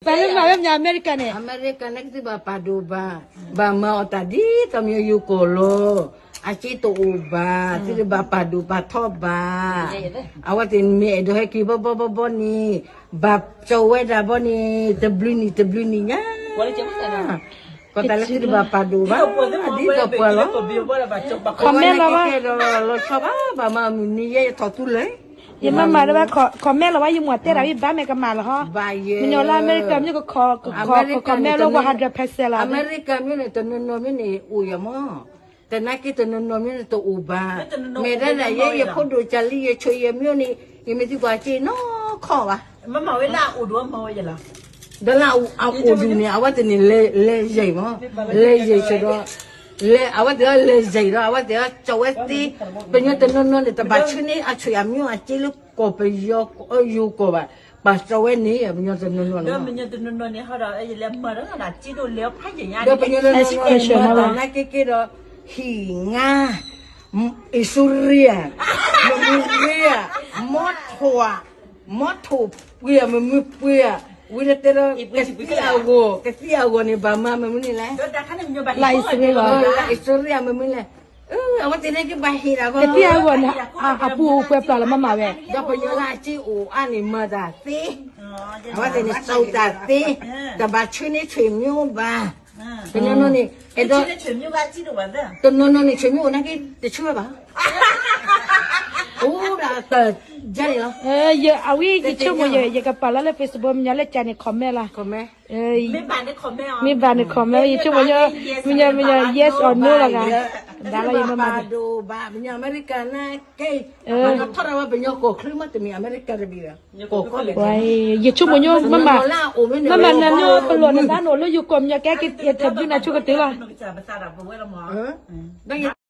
ပှၤလၢမၤဝဲမ့ၢ်အမဲရကၤန့ၣ်, အမဲရကၤန့ၣ်ကသံၣ်ဘၣ်ပာ်ဒိၣ်ဘၣ်, ဘၣ်မၤအီၣ်တၢ်ဒ်သိးမ့ၢ်ယိၤကီၢ်လီၤ, အစ့တအိၣ်ဘၣ်, သုတဘၣ်ပာ်ဒိၣ်ပာ်ထီဘၣ်, အဝဲသ့ၣ်မ့ၢ်အဲၣ်ဒိးဟဲက့ၤဘီဘီဘီဘီန့ၣ်, ဘၣ်ကၠီၤဝဲဒၣ်ဘီန့ၣ်, တဘျုးနံၣ်တဘျုးနံၣ်ညါ ကီၢ်တၢ်လၢသုတဘၣ်ပာ်ဒိၣ်ဘၣ်, ဒ်သိးပှၤလီၤ, ကီၢ်မဲလီၤဝဲ, လီၤဆီဘၣ် ဘၣ်မၤမုၢ်နံၤယဲယထီၣ်သူလၢာ်, ယမၤမၤဒၣ်ဝဲ, ကီၢ်မဲလီၤဝဲ ယမိၢ်တဲတၢ်ဝံၤဘၣ်မ့ၢ်ကမၣ်လီၤဟီ, မ့ၢ်ညီလၢအမဲရကၤမ့ၢ်က, ကီၢ်မဲလီၤဝဲ hundred percent လီၤ, အမဲရကၤမ့ၢ်န့ၣ် တနီၤနီၤမ့ၢ်န့ၣ် အိၣ်ယၤမး, တနာ်က့တနီၤနီၤမ့ၢ်န့ၣ်တအိၣ်ဘၣ်, မ့ၢ်ဒၣ်ယဲယဖိဒိၣ်ကၢ်လံယဆိးယဲမ့ၢ်န့ၣ်, ယမ့ၢ်သံကွၢ်စ့နီၢ်ခီၣ်ဘၣ် ဒီးလၢအအိၣ်ဒူၣ်န့ၣ် အဝဲသ့ၣ်န့ၣ် လဲၤယံၤမး, လဲၤယံၤဆၢဒီး, လဲၤအဝဲသ့ၣ်လဲၤယံၤဒီး အဝဲသ့ၣ်ကၠီၤဝဲသ့, ပညီတနီၤနီၤန့ၣ် တဘၣ်ဆှၢန့ၢ်အဆိးအမ့ၢ်အစ့လၢကီၢ်ပယီၤယိၤကီၢ်ဘၣ်, ပှၤကၠီၤဝဲန့ၣ် ပညီတနီၤနီၤန့ၣ်, ဒီးပညီတနီၤနီၤန့ၣ် ဟီဒီး ယလဲၤမၤဒီးဒၣ်စ့ဒိၣ်လဲၤဖးယံၤညါန့ၣ်, ဒီးပညီတနီၤနီၤန့ၣ် မၤတၢ်နာ်က့က့ဒီး, ဟံၣ်ငါ အံၣ်စူရံယၤ, မမုၢ်ရ့ယၤ, မီထိၣ်ဧါ, မီထိၣ်ပှ့ၤဧါ, မမုၢ်ပှ့ၤဧါ, ဝံၤလၢတဲဒီး ကသံၣ်အဂီၢ်, ကသံၣ်အဂီၢ်န့ၣ် ဘၣ်မၤမမုၢ်န့ၣ်လဲၣ်, လၢအံၣ်စရ့လး, လၢအံၣ်စရ့လးမမုၢ်လဲၣ်, အဝဲသ့ၣ်န့ၣ်ကဘၣ်ဟ့ၣ်ဒၣ်ဂီၢ်, ကသံၣ်အဂီၢ်န့ၣ် အပူၤအိၣ်ပှဲၤပျၢ်လီၤမးမးဝဲ, ဒီးပညီလၢအစ့အိၣ်အါန့ၣ်မၤတၢ်သ့, အဝဲသ့ၣ်န့ၣ်စီၤတၢ်သ့, တဘၣ်ဆှၢန့ၢ်ဆွေမျိုးဘၣ်, တနီၤနီၤန့ၣ်, အဲၣ်ဒိး, တနီၤနီၤန့ၣ် ဆွေမျိုးအိၣ်နာ်က့ တဆှၢဘၣ်, အိၣ်ဒၣ်တၢ်ယါန့ၣ်လီၤ, အဝဲယဆိကမိၣ်ယဲ ယကပာ်လီၤလၢ Facebook မ့ၢ်ညီလၢကၢ်န့ၣ် comment လီၤ, မ့ၢ်ဘၣ်န့ၣ် comment ယဆိကမိၣ်ညီ, မ့ၢ်ညီ မ့ၢ်ညီ yes or no လီၤဂၤ, ဒၣ်လီၤယမၤမၤဒံး, ဘၣ်ပညီအမဲရကၤနာ်က့, ထီၣ်ဒၣ်ဝဲပညီကီၢ်ချၢမး တမ့ၢ်အမဲရကၤတဘ့ၣ်ဘၣ်, ကီၢ်ကီၢ်ဘ့ၣ်, ယဆိကမိၣ်ညီ မ့ၢ်မး, မ့ၢ်မးနၤညီပလီၢ်နသးန့ၣ်အိၣ်လၢယိၤကီၢ်မ့ၢ်ညီကဲက့ၤ interview နၤဆိကတၢၢ်လီၤ, ဒီး